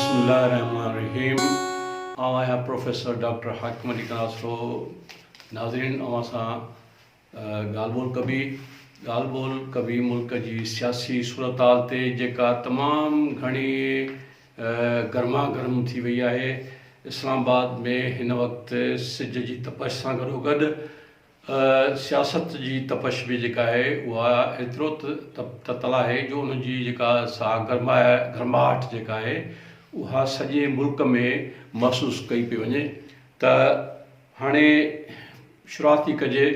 بسم الله الرحمن الرحيم آئون آهيان پروفيسر ڊاڪٽر حاڪم علي ڪناسرو. ناظرين، اوهان سان ڳالهه ٻولهه ڪبي، ڳالهه ٻولهه ڪبي ملڪ جي سياسي صورتحال تي، جيڪا تمام گهڻي گرما گرم ٿي وئي آهي. اسلام آباد ۾ هن وقت سج جي تپش سان گڏوگڏ سياست جي تپش به جيڪا آهي اها ايترو ته تتل آهي جو ان جي جيڪا سا گرماهٽ جيڪا آهي اها سڄي ملڪ ۾ محسوس ڪئي پئي وڃي. ته هاڻي شروعات ٿي ڪجي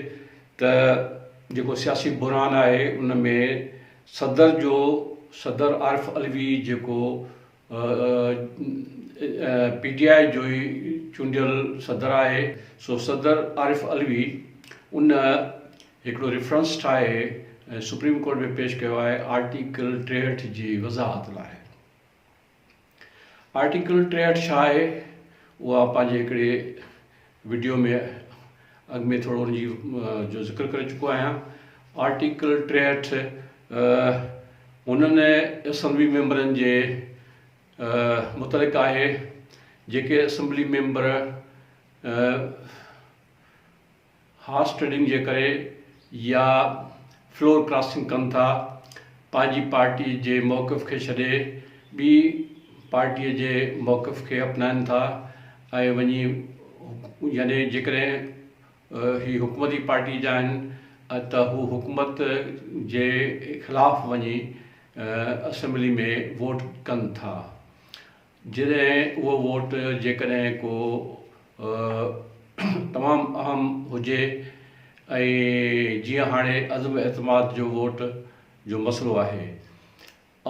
ته جيڪو سياسي بحران آهي ان ۾ صدر جو صدر عارف علوي جيڪو پي ٽي آء جو ئي چونڊيل صدر آهي، سو صدر عارف علوي ان هڪڙو ريفرنس ٺاهي ۽ سپريم ڪورٽ ۾ پيش ڪيو آهي آرٽيڪل 63 جي وضاحت لاء. آرٽيڪل 63 ڇا آهي اها پنهنجي هڪڙي وڊيو ۾ اڳ ۾ ٿورو ان جي جو ذڪر ڪري چڪو آهيان. آرٽيڪل 63 انهن اسيمبلي ميمبرن جي متعلق آهي جيڪي اسيمبلي ميمبر هارس ٽريڊنگ جي ڪري يا فلور ڪراسنگ ڪن ٿا، پنهنجي پارٽي جي موقف کي ڇڏي ٻي پارٽي جي موقف کي اپنائن ٿا ۽ وڃي يعني جيڪڏهن هي حڪومتي پارٽي جا آهن ته هو حڪومت جي خلاف وڃي اسيمبلي ۾ ووٽ ڪن ٿا. جڏهن اهو ووٽ جيڪڏهن ڪو تمام اهم هجي ۽ جيئن هاڻي عدم اعتماد جو ووٽ جو مسئلو آهي.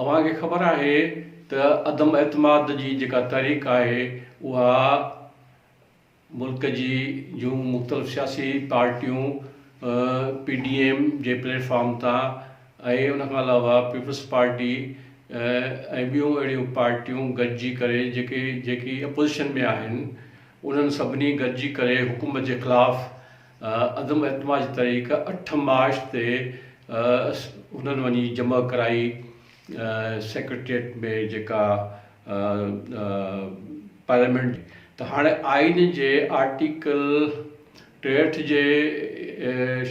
اوهان کي خبر آهي ته عدم اعتماد جي جيڪا تحريڪ آهي اها ملڪ جي جون مختلف سياسي پارٽيون پي ڊي ايم جي پليٽ فارم تان ۽ ان کان علاوه پيپلز پارٽي ۽ ٻيون اهڙيون پارٽيون گڏجي ڪري جيڪي جيڪي اپوزيشن ۾ آهن انهن سڀني گڏجي ڪري حڪومت جي خلاف عدم اعتماد جي تحريڪ 8 مارچ تي انهن وڃي جمع ڪرائي سيڪريٽريٽ ۾ جيڪا پارليامينٽ. ته هاڻي آئين جي آرٽيڪل 63 جي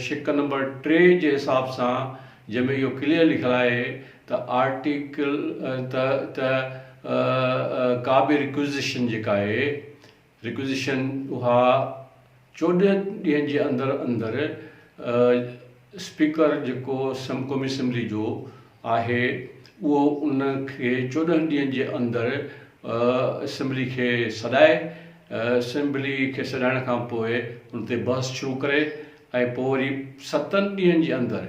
شق نمبر 3 جي حساب سان جنهن ۾ اهو ڪليئر لکيل آهي ته آرٽيڪل ته ته ڪا به رڪوزيشن جيڪا آهي رڪوزيشن اها 14 ڏينهن جي اندر اندر اسپيڪر جيڪو قومي اسيمبلي جو آهي اهو ان کي 14 ڏينهن جي اندر اسيمبلي کي سڏائي، اسيمبلي کي سڏائڻ کان پوء ان تي بحث شروع ڪري ۽ پوء وري ستن ڏينهن جي اندر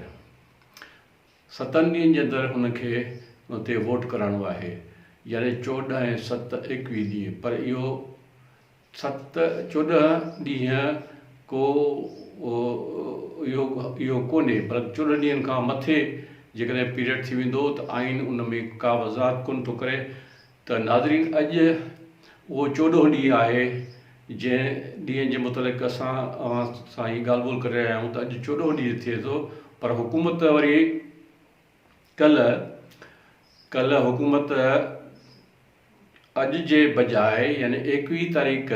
ستن ڏينهن جي اندر ان کي ان تي ووٽ ڪرائڻو آهي، يعني 14 ۽ 7 21 ڏينهن. پر اهو ست 14 ڏينهن ڪو اهو اهو ڪونهي، بلڪ 14 ڏينهن کان مٿي جيڪڏهن پيريڊ ٿي ويندو ته آئين ان ۾ ڪا وضاحت ڪونه ٿو ڪري. ته ناظرين، اڄ اهو چوڏهون ڏينهن آهي جنهن ڏينهن جي متعلق اسان اوهان سان هي ڳالهه ٻولهه ڪري رهيا آهيون ته اڄ چوڏهون ڏينهن ٿئي ٿو، پر حڪومت وري ڪلهه ڪلهه حڪومت اڄ جي بجاء يعني 21 تاريخ،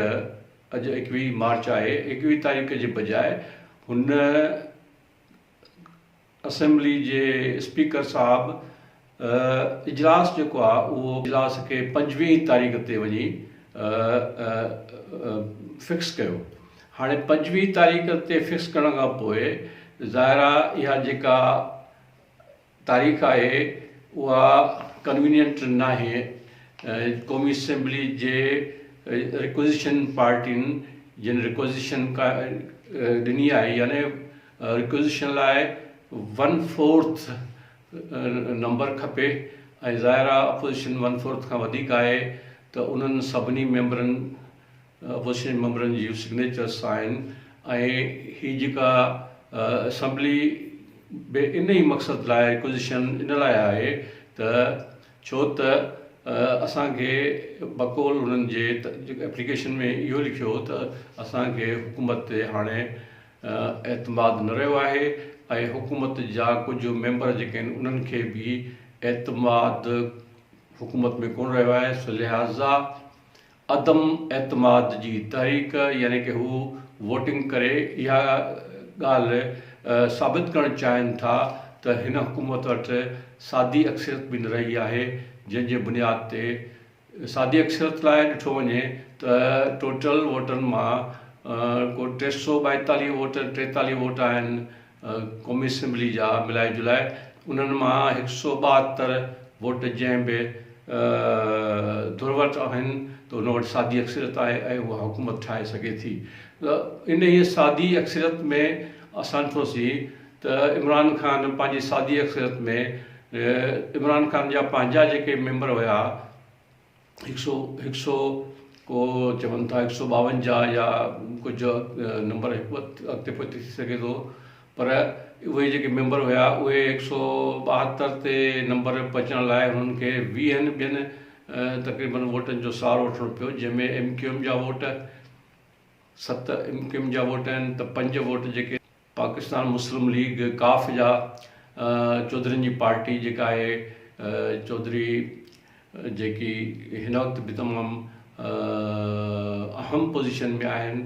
اڄ 21 مارچ آهي، 21 تاريخ جي بجاء هن اسيمبلي جي اسپيڪر صاحب اجلاس جيڪو آهي اهو اجلاس کي 25 تاريخ تي وڃي فڪس ڪيو. هاڻي 25 تاريخ تي فڪس ڪرڻ کان پوء ظاهر آهي اها جيڪا تاريخ آهي اها ڪنوينينٽ ناهي. قومي اسيمبلي جي رڪوزيشن پارٽين جن رڪوزيشن ڏني آهي، يعني رڪوزيشن لاء ون فورٿ نمبر کپي ۽ ظاهر آهي اپوزيشن ون فورٿ کان وڌيڪ آهي، ته انهن سڀني ميمبرن اپوزيشن ميمبرن جون سگنيچرس آهن ۽ هي جيڪا اسيمبلي به ان ئي مقصد لاء رڪوزيشن ان لاء آهي ته ڇو ته اسان کي بقول انهن جي ايپليڪيشن ۾ اهو لکيو هو ته اسان کي حڪومت تي هاڻي اعتماد نه رهيو آهي ۽ حڪومت جا ڪجهه ميمبر جيڪي آهن انهن کي به اعتماد حڪومت ۾ ڪونه رهيو آهي سو لهٰذا عدم اعتماد جي تحريڪ يعني ڪه هو ووٽنگ ڪري اها ڳالهه ثابت ڪرڻ چاهين ٿا ته هن حڪومت وٽ سادي اڪثريت به نه رهي آهي جنهن جي بنياد تي سادي اڪثريت لاء ڏٺو وڃي ته ٽوٽل ووٽن مان ڪو 342 ووٽ 43 ووٽ آهن قومي اسيمبلي جا ملائي جلائي انهن مان 172 ووٽ جنهن به ڌر وٽ آهن ته ان وٽ سادي اڪثريت آهي ۽ اها حڪومت ٺاهي سگهي ٿي ته انهيء سادي اڪثريت ۾ اسان ڏٺوسين ته عمران خان پنهنجي سادي اڪثريت ۾ عمران خان جا پنهنجا جيڪي ميمبر هيا هڪ سو هڪ سو ڪو چون ٿا 152 يا ڪجهه نمبر هڪ ٻه اڳتي پوئتي ٿي سگهي ٿو پر اهي جيڪي ميمبر هيا اهي 172 تي نمبر پهچڻ لاء هنن کي ويهن ٻين تقريبن ووٽن جو سهارو وٺڻو پيو جنهن ۾ ايم ڪيو ايم جا ووٽ ست ايم ڪيو ايم جا ووٽ آهن ته پنج ووٽ جيڪي پاڪستان مسلم ليگ قاف جا چوڌرين جي پارٽي جيڪا آهي چوڌري جيڪي هن وقت به تمام اهم پوزيشن ۾ آهن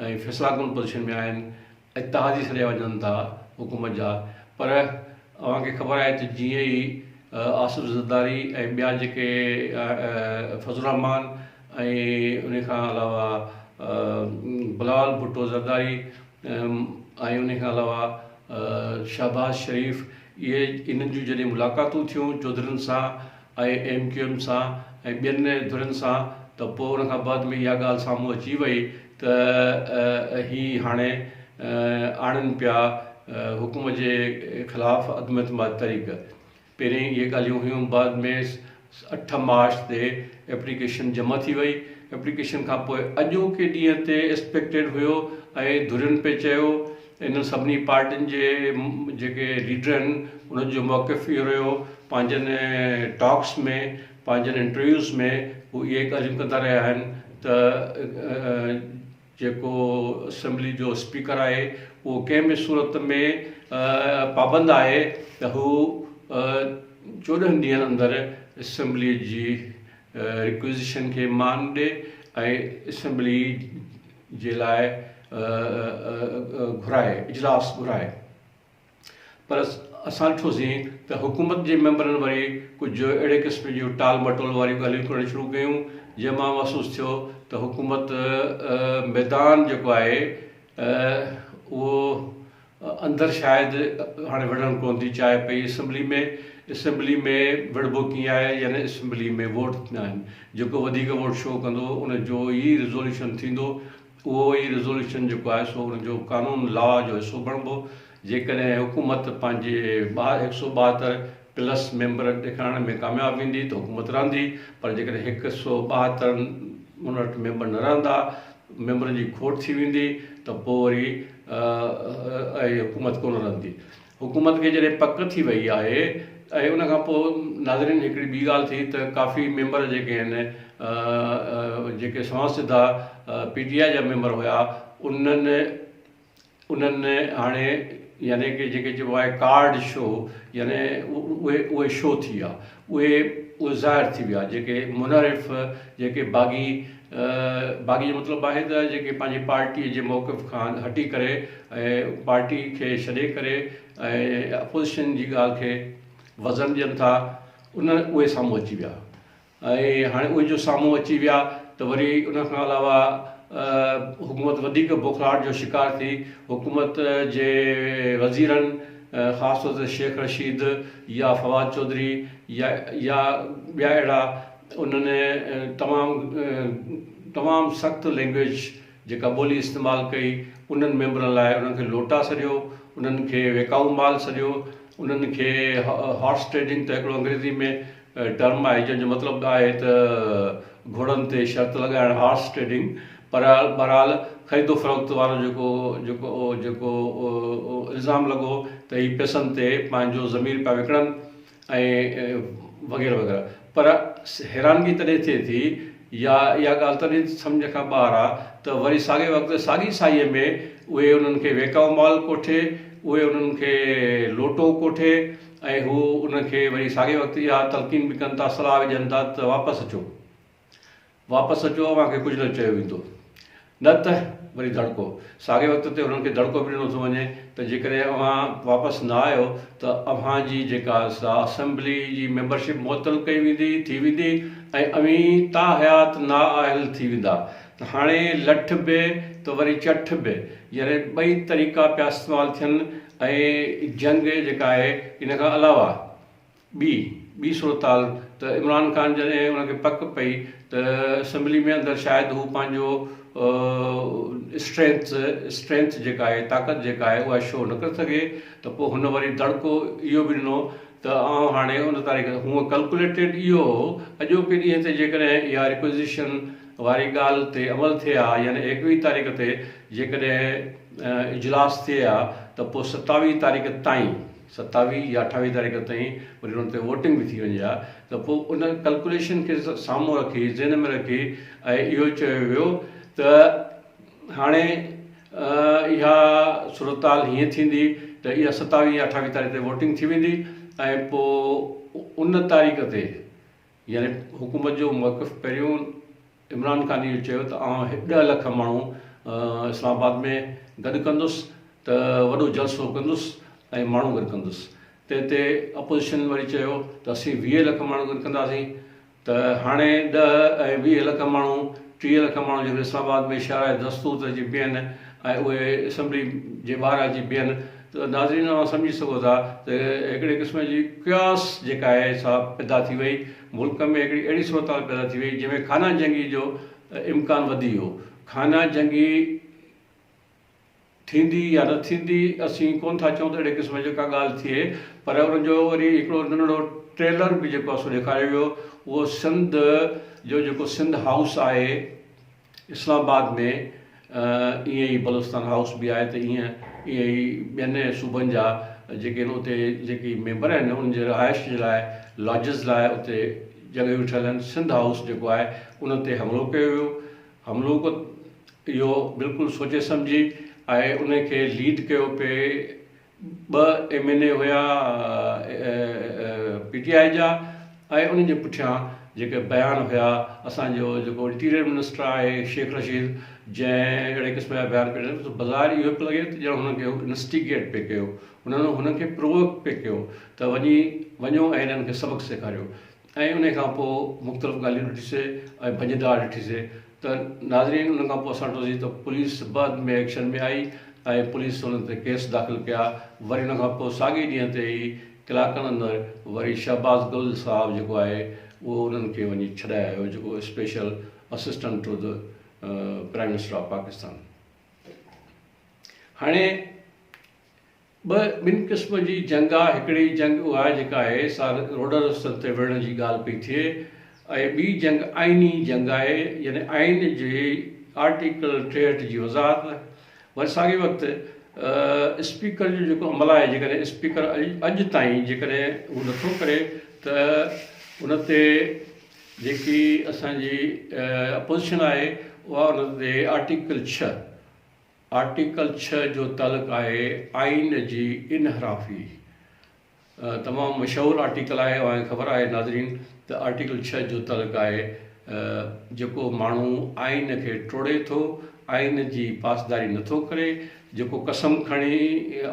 ۽ فيصلا ڪن پوزيشن ۾ آهن اتحادي سڏيا وڃن ٿا حڪومت جا پر اوهان کي خبر آهي ته جيئن ئي آصف زرداري ۽ ٻيا جيڪي فضل الرحمان ۽ ان کان علاوه بلاول ڀٽو زرداري ۽ ان کان علاوه شهباز شريف اهي انهن جون جڏهن ملاقاتون ٿيون چوڌرين سان ۽ ايم ڪيو ايم سان ۽ ٻين ڌرين سان ته پوء ان کان بعد ۾ اها ڳالهه سامهون اچي وئي ته هي هاڻي آڻين پيا حڪومت جي خلاف عدم اعتماد تحريڪ. پهرين اهي ڳالهيون هيون بعد ۾ 8 مارچ تي ايپليڪيشن جمع ٿي وئي ايپليڪيشن کان پوء اڄوڪي ڏينهن تي ايڪسپيڪٽيڊ هيو ۽ ڌرين پئي چيو انهن سڀني پارٽين جي جيڪي ليڊر آهن انهن جو موقف اهو رهيو پنهنجن ٽاڪس ۾ پنهنجن انٽرويوز ۾ هو اهي ڳالهيون ڪندا رهيا آهن ته جيڪو اسيمبلي جو اسپيڪر آهي اهو ڪنهن به صورت ۾ پابند آهي ته هو 14 ڏينهن اندر اسيمبلي جي رڪوزيشن کي مان ڏي ۽ اسيمبلي جي لاء گهرائي اجلاس گهرائي. پر اسان ڏٺوسين ته حڪومت جي ميمبرن وري ڪجهه اهڙي قسم جون ٽال مٽول واريون ڳالهيون ڪرڻ شروع ڪيون جنهن مان محسوس ٿيو ته حڪومت ميدان جيڪو آهي اهو اندر شايد هاڻي وڙهڻ ڪونه ٿي چاهي پئي اسيمبلي ۾ اسيمبلي ۾ وڙهبو ڪيئن آهي يعني اسيمبلي ۾ ووٽ ٿيندا آهن جيڪو وڌيڪ ووٽ شو ڪندو ان جو ئي ريزوليوشن ٿيندو اهو ئي ريزوليوشن جيڪو آهي سو ان جو قانون لا جو حصو بڻبو. جيڪڏهن حڪومت پنهنجي 172 پلس ميمبر ڏيکارڻ ۾ ڪامياب ويندي ته حڪومت رهندي پر جيڪڏهن 172 ان وٽ ميمبر نه رهندا، ميمبرن جي کوٽ ٿي ويندي ته پوء وري حڪومت ڪونه رهندي. حڪومت کي جڏهن پڪ ٿي وئي آهي ۽ ان کان پوء ناظرين هڪڙي ٻي ڳالهه ٿي ته ڪافي ميمبر جيڪي آهن جيڪي سنوان سڌا پي ٽي آء جا ميمبر هيا انهن انهن هاڻي يعني ڪي جيڪي چئبو آهي ڪارڊ شو يعني اهي اهي شو ٿي ويا اهي اهي ظاهر ٿي ويا جيڪي منحرف جيڪي باغي باغي جو مطلب آهي ته جيڪي پنهنجي پارٽي جي موقف کان هٽي ڪري ۽ پارٽي کي ڇڏي ڪري ۽ اپوزيشن جي ڳالهه کي وزن ڏين ٿا ان اهي سامهون اچي ويا ۽ هاڻي اهي جو سامهون اچي ويا ته وري ان کان علاوه حڪومت وڌيڪ بوکلاهٽ جو شڪار ٿي حڪومت جي وزيرن خاص طور تي شيخ رشيد يا فواد چوڌري يا يا ٻيا اهڙا انهن تمام تمام سخت لينگويج جيڪا ٻولي استعمال ڪئي انهن ميمبرن لاء انهن کي لوٽا سڏيو انهن کي ويڪائو مال سڏيو انهن کي هارس ٽريڊنگ ته هڪڙو انگريزي ۾ ٽرم آهي جنهن جو مطلب آهي ته گهوڙن تي شرط لڳائڻ هارس ٽريڊنگ پر بهرحال خريد و فروخت وارو جيڪو جيڪو جيڪو الزام لڳو ته هي پئسن تي پنهنجو ضمير پيا وڪڻن ۽ وغيره وغيره پر حيرانگي تڏهن ٿئي ٿي يا اها ڳالهه تڏهن سمجهه کان ٻاهر آ ته وري ساڳئي وقت ساڳي ساهيء ۾ اهي انهن کي ويڪائو مال ڪوٺي، اهي انهن کي لوٽو ڪوٺي ۽ هو انهن کي وري ساڳئي وقت اها تلقين به ڪن ٿا، صلاح به ڏين ٿا ته واپس اچو. واپس اچو اوهان کي ڪجهه نه چيو ويندو. نه ته وري دڙڪو. ساڳئي وقت تي انهن کي دڙڪو به ڏنو ٿو وڃي ته جيڪڏهن اوهان واپس نه آيو ته اوهان جي جيڪا سا اسيمبلي جي ميمبرشپ معطل ڪئي ويندي ٿي ويندي ۽ اوهين تاحيات نااهل ٿي ويندا ته هاڻي لٺ به ته وري چٺ به يعني ٻئي طريقا پيا استعمال ٿين ۽ جنگ جيڪا آهي ان کان علاوه ٻي ٻي صورتحال ته عمران خان جڏهن ان کي پڪ پئي ته اسيمبلي ۾ اندر شايد هو پنهنجو اسٽرينٿ اسٽرينٿ جيڪا آهي طاقت جيڪا آهي اها شو نه ڪري سگهي ته پوء هن وري دڙڪو اهو به ڏنو ته آئون هاڻي ان تاريخ هونء ڪلڪوليٽيڊ اهو هو اڄوڪي ڏينهن تي جيڪڏهن اها رڪوزيشن واري ڳالهه تي عمل ٿئي ها يعني ايڪويهه تاريخ تي جيڪڏهن اجلاس ٿئي ها ته پوء ستاويهه تاريخ تائين ستاويهه يا اٺاويهه تاريخ تائين وري ان تي ووٽنگ به ٿي وڃي ها ته پوء ان ڪلڪوليشن کي سامهون رکي ذهن ۾ رکي ۽ اهو چيو ويو ته هاڻي اها صورتحال هيئن ٿيندي ته اها ستاويهه يا اٺاويهه تاريخ تي ووٽنگ ٿي ويندي ۽ پوء ان تاريخ تي يعني حڪومت جو موقف پهريون عمران خان اهو چيو ته آئون ڏهه لک ماڻهو اسلام آباد ۾ گڏ ڪندس ته وڏو جلسو ڪندس ۽ ماڻهو گڏ ڪندس تنهن تي اپوزيشن وري چيو ته اسين 20 لک ماڻهو گڏ ڪنداسين ته هاڻي ڏهه ۽ 20 لک ماڻهو 30 لک ماڻهو جيڪڏهن اسلام آباد ۾ شاهراهه دستور تي اچي بيهن ۽ اهي اسيمبلي جي ٻاهران اچي بيهن ته ناظرين اوهان سمجهي سگهو ٿا ته هڪڙي قسم جي قياس جيڪا آهي سا پيدا ٿي وئي، ملڪ ۾ هڪڙي اهڙي صورتحال پيدا ٿي وئي جنهن ۾ خانه جنگي جو امڪان وڌي ويو. خانه جنگي ٿيندي يا نه ٿيندي اسين ڪونه ٿا چئون ته اهڙي قسم جي ڪا ڳالهه ٿئي پر ان جو وري هڪڙو ننڍڙو ٽريلر به جيڪو آهي سو ڏيکاريو ويو اهو سنڌ جو جيڪو سنڌ هائوس آهي اسلام آباد ۾ ائين ئي بلوچستان هائوس به آهي ته ائين ائين ئي ٻين صوبن جا جيڪي آهن اتي جيڪي ميمبر آهن انهن جي رهائش جي لاء لاجز لاء اتي جڳهيون ٺهيل آهن سنڌ هائوس جيڪو آهي ان تي حملو ڪيو ويو حملو اهو بلڪل سوچي سمجهي ۽ ان کي ليڊ ڪيو پئي ٻه ايم اين اي هيا پي ٽي آء جا ۽ انهن جي پٺيان جيڪي بيان هيا اسان جو جيڪو انٽيريئر منسٽر آهي شيخ رشيد جنهن اهڙي قسم جا بيان پئي ڏنا ته بظاهر اهو پيو لڳي ته ڄڻ هنن کي انسٽيگيٽ پئي ڪيو هنن هنن کي پرووڪ پئي ڪيو ته وڃي وڃو ۽ هنن کي سبق سيکاريو ۽ انهي کان پوء مختلف ڳالهيون ڏٺيسي ۽ ڀڃ ڊاهه ڏٺيسي ته ناظرين ان کان پوء اسان ڏٺوسي ته پوليس بعد ۾ ايڪشن ۾ آئي ۽ پوليس انهن تي ڪيس داخل ڪيا وري ان کان پوء ساڳئي ڏينهن تي ئي ڪلاڪن اندر وري شهباز گل صاحب جيڪو آهي اهو انهن کي وڃي ڇڏائي آيو جيڪو special assistant to the prime minister of Pakistan هاڻي ٻه ٻن قسم جي جنگ آ، هڪڙي جنگ اها جيڪا آهي سا روڊن رستن تي وڙهڻ جي ڳالهه پئي ٿئي ۽ ٻي جنگ آئيني جنگ آهي يعني آئين جي آرٽيڪل 63 جي وضاحت وري ساڳئي وقت اسپيڪر جو جيڪو عمل آهي جيڪڏهن اسپيڪر اڄ تائين جيڪڏهن هو نٿو ڪري ته ان تي جيڪي اسان جي اپوزيشن آهي اها ان تي آرٽيڪل 6 آرٽيڪل 6 جو تعلق آهي آئين جي انحرافي تمام مشهور آرٽيڪل آهي اوهان کي خبر آهي ناظرين ته آرٽيڪل 6 جو تعلق آهي جيڪو ماڻهو آئين کي ٽوڙي ٿو آئين جي پاسداري نٿو ڪري جيڪو قسم کڻي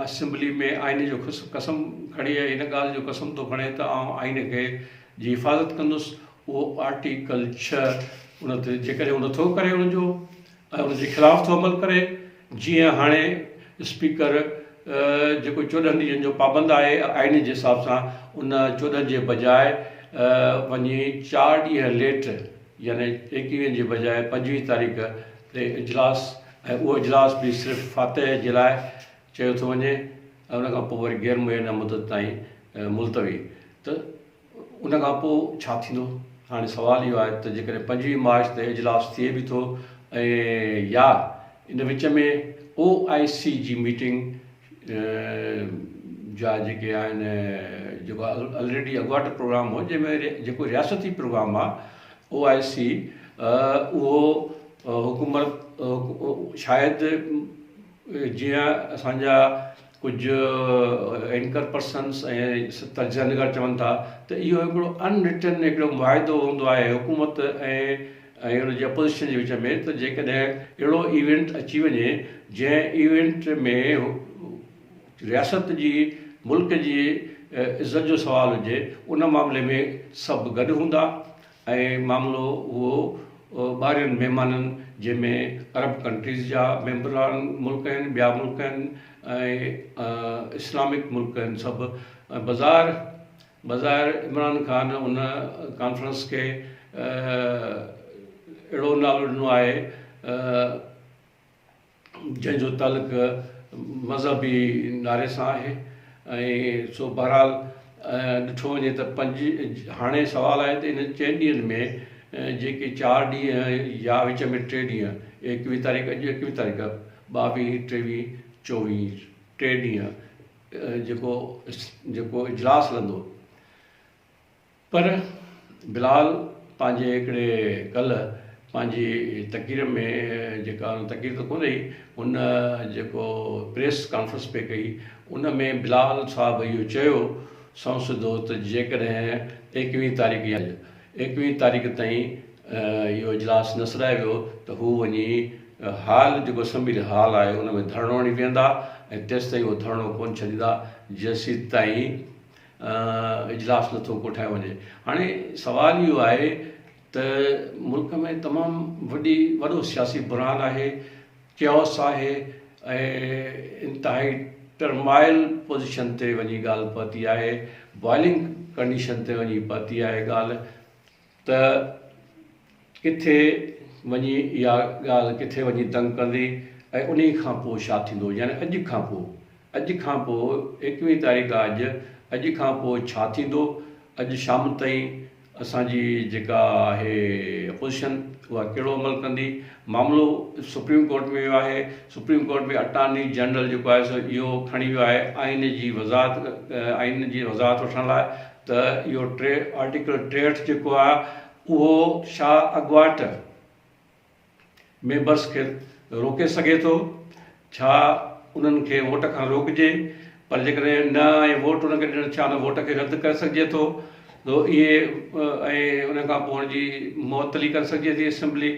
اسيمبلي ۾ آئين جو قسم کڻي ۽ ان ڳالهه جو قسم ٿو کڻي ته آئون آئين کي جي حفاظت ڪندس اهو آرٽيڪل 6 ان تي جيڪڏهن هو نٿو ڪري ان جو ۽ ان جي خلاف ٿو عمل ڪري جيئن هاڻي اسپيڪر جيڪو 14 ڏينهن جو پابند آهي آئين جي حساب سان ان 14 جي بجاء وڃي 4 ڏينهن ليٽ يعني ايڪويهن جي بجاء 25 تاريخ تي اجلاس ۽ اهو اجلاس به صرف فاتح جي لاء چيو ٿو وڃي ۽ ان کان پوء وري غير معينه مدت تائين ملتوي ته ان کان پوء ڇا ٿيندو؟ هاڻي سوال اهو آهي ته جيڪڏهن 25 مارچ تي اجلاس ٿئي به ٿو ۽ يا ان وچ ۾ او آء سي جي ميٽنگ جا جيڪي آهن جيڪو الريڊي اڳواٽ پروگرام هو جنهن ۾ جيڪو رياستي پروگرام آهي او آء سي اهو حڪومت شايد جيئن اسان جا ڪجهه اينڪر پرسنس ۽ تجزيه نگار چون ٿا ته اهو هڪڙو ان رٽن هڪڙو معاهدو هوندو آهي حڪومت ۽ ۽ ان جي اپوزيشن جي وچ ۾ ته جيڪڏهن اهڙو ايونٽ اچي وڃي جنهن ايونٽ ۾ رياست جي ملڪ جي عزت جو سوال هجي ان معاملي ۾ سڀ گڏ هوندا ۽ معاملو اهو ٻاهرين مهمانن جنهن ۾ عرب ڪنٽريز جا ميمبران ملڪ آهن ٻيا ملڪ آهن ۽ اسلامڪ ملڪ آهن سڀ بظاهر بظاهر عمران خان ان ڪانفرنس کي اهڙو نالو ڏنو آهي جنهن جو تعلق مذهبي نعري سان آهي ۽ سو بهرحال ڏٺو وڃي ته پنج هاڻي سوال آهي ته انهن چئن ڏينهن ۾ جيڪي چار ڏينهن يا وچ ۾ ٽي ڏينهن ايڪويهه تاريخ اڄ ايڪويهه تاريخ ٻاويهه ٽيويهه چوويهه ٽي ڏينهن جيڪو جيڪو اجلاس هلندو پر بلال پنهنجي هڪڙي ڪلهه پنهنجي تقرير ۾ جيڪا تقرير ته ڪونه هئي ان جيڪو پريس ڪانفرنس پئي ڪئي ان ۾ بلال صاحب اهو چيو سنئون سڌو ته جيڪڏهن ايڪويهين تاريخ يا ايڪويهين تاريخ تائين اهو اجلاس نه سڏايو ويو ته هو وڃي هال جيڪو اسمبلي هال آهي ان ۾ ڌرڻو هڻي ويهندا ۽ تيستائين اهو ڌرڻو ڪونه ڇڏيندا جيسيتائين اجلاس نٿو ڪوٺايو وڃي. هاڻي سوال اهو آهي ته ملڪ ۾ تمام وڏي وڏو سياسي بحران آهي، ڪيوس آهي ۽ انتهائي ٽرمائل پوزيشن تي وڃي ڳالهه پهتي آهي، بوائلنگ ڪنڊيشن تي وڃي پهتي آهي ڳالهه ته ڪٿي وڃي اها ڳالهه ڪٿي وڃي دنگ ڪندي ۽ انهي کان پوء ڇا ٿيندو يعني اڄ کان پوء اڄ کان پوء ايڪويهين تاريخ آ اڄ اڄ کان پوء ڇا ٿيندو اڄ شام تائين اسان جي جيڪا آهي اپوزيشن اها ڪهڙو عمل ڪندي معاملو سپريم ڪورٽ ۾ ويو آهي سپريم ڪورٽ ۾ اٽارني جنرل جيڪو آهي سو اهو کڻي ويو آهي آئين جي وضاحت آئين جي وضاحت وٺڻ لاء ته اهو ٽي آرٽيڪل 63 جيڪو آهي اهو ڇا اڳواٽ ميمبرس کي روڪي سگهي ٿو؟ ڇا انهن کي ووٽ کان روڪجي؟ پر جيڪڏهن نه ۽ ووٽ انهن کي ڏيڻ ڇا ان ووٽ کي رد ڪري سگهجي ٿو؟ تو اهي ۽ ان کان پوء ان جي معطلي ڪري سگهجي ٿي اسيمبلي.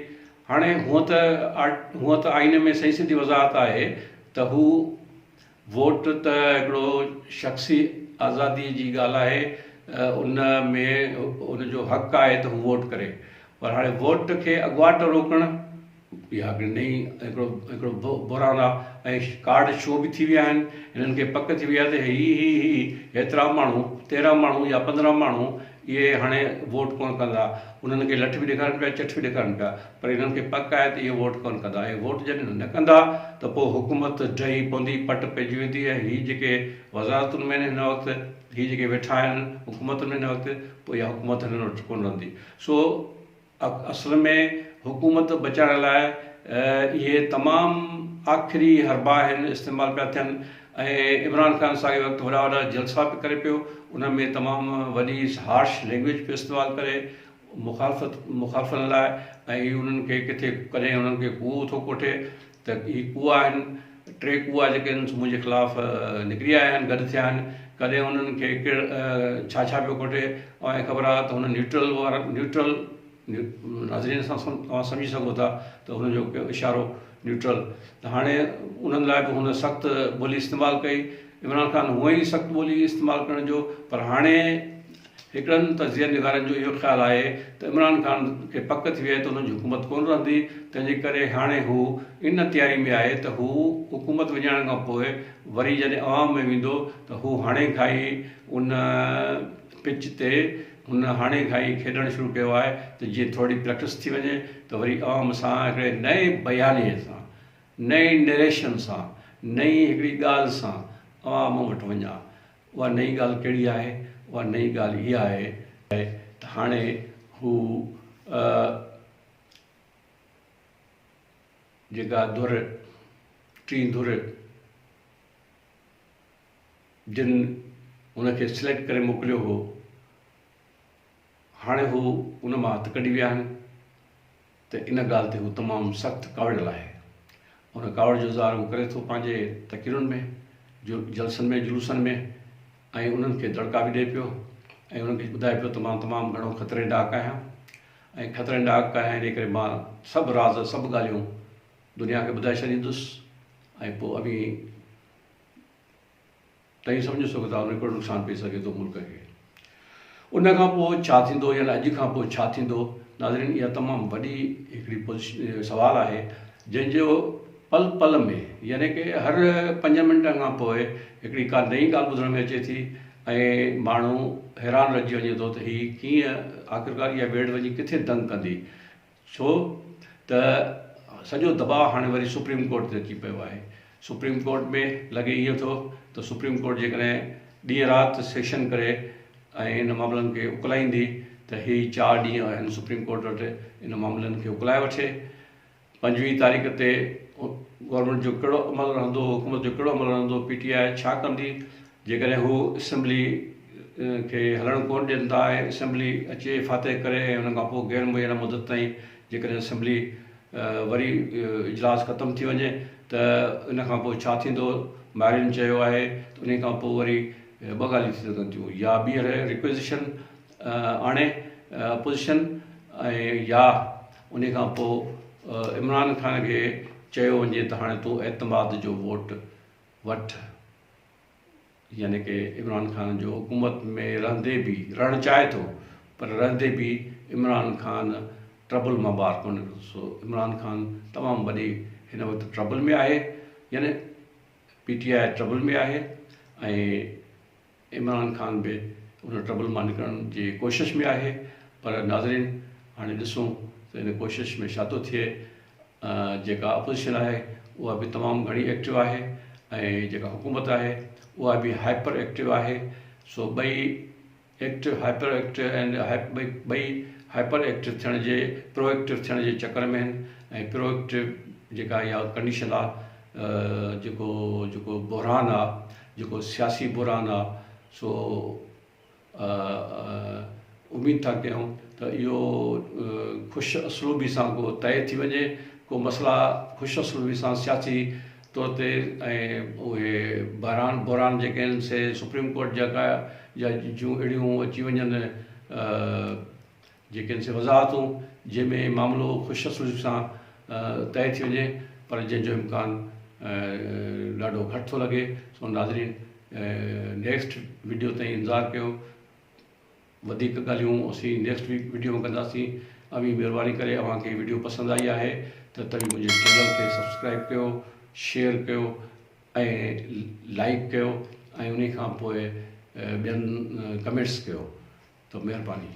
هاڻي هونء ته هونء ته آئين ۾ صحيح سڌي وضاحت آهي ته هو ووٽ ته هڪڙو شخصي آزادي جي ڳالهه آهي ان ۾ ان جو حق آهي ته هو ووٽ ڪري پر هاڻي ووٽ کي اڳواٽ روڪڻ اها هڪڙي نئين هڪڙو هڪڙو بحران آهي ۽ ڪارڊ شو به ٿي ويا آهن هنن کي پڪ ٿي وئي آهي ته هي هي هي هيترا ماڻهو 13 ماڻهو يا 15 ماڻهو اهي هاڻي ووٽ ڪونه ڪندا. انهن کي لٺ به ڏيکارين پيا چٺ به ڏيکارين پيا پر انهن کي پڪ آهي ته اهي ووٽ ڪونه ڪندا ۽ ووٽ جڏهن نه ڪندا ته پوء حڪومت ڊهي پوندي پٽ پئجي ويندي ۽ هي جيڪي وزارتن ۾ آهن هن وقت هي جيڪي ويٺا آهن حڪومتن ۾ هن وقت پوء اها حڪومت هنن وٽ ڪونه رهندي سو اصل ۾ حڪومت بچائڻ لاء اهي تمام آخري حربا آهن استعمال پيا ٿين ۽ عمران خان ساڳئي وقت وڏا وڏا جلسا به ڪري پيو ان ۾ تمام وڏي هارش لينگويج پيو استعمال ڪري مخالفت مخالفن لاء ۽ انهن کي ڪٿي ڪڏهن انهن کي ڪوئو ٿو ڪوٺي ته هي ڪوئا آهن، ٽي ڪوئا جيڪي آهن سو منهنجي خلاف نڪري آيا آهن، گڏ ٿيا آهن، ڪڏهن انهن کي ڪهڙ ڇا ڇا پيو ڪوٺي، اوهان کي خبر آهي ته هن نيوٽرل وارا نيوٽرل ناظرين سان اوهان سمجهي سگهو ٿا ته هن جو اشارو نيوٽرل ته هاڻي انهن لاء به هن سخت ٻولي استعمال ڪئي، عمران خان هونئن ئي سخت ٻولي استعمال ڪرڻ جو پر هاڻي هڪڙن تجزيه نگارن جو اهو خيال آهي ته عمران خان کي پڪ ٿي وئي آهي ته انهن جي حڪومت ڪونه رهندي، تنهن جي ڪري هاڻي هو ان تياري ۾ آهي ته هو حڪومت وڃائڻ کان پوء وري جڏهن عوام ۾ ويندو ته هو هاڻي کان ئي ان پچ تي هن هاڻي کان ئي کيڏڻ شروع ڪيو آهي ته جيئن ٿورڙي پريڪٽس ٿي وڃي ته وري عوام سان هڪڙي نئين بيانيي سان، نئين نريشن سان، نئين هڪڙي ڳالهه سان عوام وٽ وڃان. اها نئين ڳالهه ڪهڙي آهي؟ اها نئين ڳالهه اها آهي ته هاڻي هو جيڪا ڌر، ٽين ڌر جن هن کي سليڪٽ ڪري موڪليو هو، هاڻي هو ان مان هٿ ڪڍي ويا آهن ته ان ڳالهه تي هو تمام سخت ڪاوڙيل آهي. ان ڪاوڙ جو اظهار هو ڪري ٿو پنهنجي تقريرن ۾. جلسن ۾ جلوسن ۾ ۽ انهن کي دڙڪا به ڏئي پيو ۽ انهن کي ٻڌائي پيو ته مان تمام گهڻو خطرناڪ آهيان ۽ خطرناڪ آهيان انهي ڪري مان سڀ راز سڀ ڳالهيون دنيا کي ٻڌائي ڇڏيندس ۽ پوء اوهين توهين سمجهي سگهو ٿا ان ۾ ڪهڙو نقصان پئي سگهي ٿو ملڪ کي. ان کان پوء ڇا ٿيندو يعني اڄ کان پوء ڇا ٿيندو ناظرين اها تمام وڏي هڪڙي سوال آهي جنهن جو پل پل ۾ يعني ڪه هر پنجن منٽن کان پوء هڪڙي ڪا نئين ڳالهه ٻڌڻ ۾ اچي ٿي ۽ ماڻهو حيران رهجي وڃي ٿو ته هي ڪيئن آخرڪار اها ويڙهه وڃي ڪٿي دنگ ڪندي ڇو ته سڄو دٻاء هاڻي وري سپريم ڪورٽ تي اچي پيو آهي. سپريم ڪورٽ ۾ لڳي ائين ٿو ته سپريم ڪورٽ جيڪڏهن ڏينهن رات سيشن ڪري ۽ ان معاملن کي اڪلائيندي ته هي چار ڏينهن آهن سپريم ڪورٽ وٽ ان معاملن کي اڪلائي وٺي. 25 تاريخ تي گورنمينٽ جو ڪهڙو عمل رهندو، حڪومت جو ڪهڙو عمل رهندو، پي ٽي آء ڇا ڪندي، جيڪڏهن هو اسيمبلي کي هلڻ ڪونه ڏين ٿا ۽ اسيمبلي اچي فاتح ڪري ۽ ان کان پوء غير معينه مدت تائين جيڪڏهن اسيمبلي وري اجلاس ختم ٿي وڃي ته ان کان پوء ڇا ٿيندو؟ ماهرين چيو آهي ته انهي کان پوء وري ٻه ڳالهيون ٿي سگهن ٿيون يا ٻيهر ريڪوزيشن آڻي اپوزيشن ۽ يا انهي کان پوء عمران خان کي چيو وڃي ته هاڻي تون اعتماد جو ووٽ وٺ. يعني ڪه عمران خان جو حڪومت ۾ رهندي به رهڻ چاهي ٿو پر رهندي به عمران خان ٽربل مان ٻاهر ڪونه نڪرندو سو عمران خان تمام وڏي هن وقت ٽربل ۾ آهي يعني پي ٽي آء ٽربل ۾ آهي ۽ عمران خان به ان ٽربل مان نڪرڻ جي ڪوشش ۾ آهي پر ناظرين هاڻي ڏسون ته ان ڪوشش ۾ ڇا ٿو ٿئي جيڪا اپوزيشن آهي اها به تمام گهڻي ايڪٽو آهي ۽ جيڪا حڪومت آهي اها به هائپر ايڪٽو آهي سو ٻئي ايڪٽو هائپر ايڪٽو ۽ ٻئي هائپر ايڪٽو ٿيڻ جي پرو ايڪٽو ٿيڻ جي چڪر ۾ آهن ۽ پرو ايڪٽو جيڪا اها ڪنڊيشن آهي جيڪو جيڪو بحران آهي جيڪو سياسي بحران آهي سو اميد ٿا ڪيون ته اهو خوش اسلوبي سان ڪو طئي ٿي وڃي، ڪو مسئلا خوش اسلوبي سان سياسي طور تي ۽ اهي بحران بحران جيڪي آهن سي سپريم ڪورٽ جا ڪا جا جون اهڙيون اچي وڃن جيڪي آهن سي وضاحتون جنهن ۾ معاملو خوش اسلوبي سان طئي ٿي وڃي پر جنهن جو امڪان ڏاڍو گهٽ ٿو لڳي سو ناظرين نيڪسٽ وڊيو تائين انتظار ڪيو وڌيڪ ڳالهيون اسين نيڪسٽ وڊيو ۾ ڪنداسين اوهين مهرباني ڪري اوهان کي وڊيو پسند آئي آهي ته توهين منهنجي چينل کي سبسڪرائب ڪيو شيئر ڪيو ۽ لائڪ ڪيو ۽ انهي کان پوء ٻين ڪمينٽس ڪيو ته مهرباني.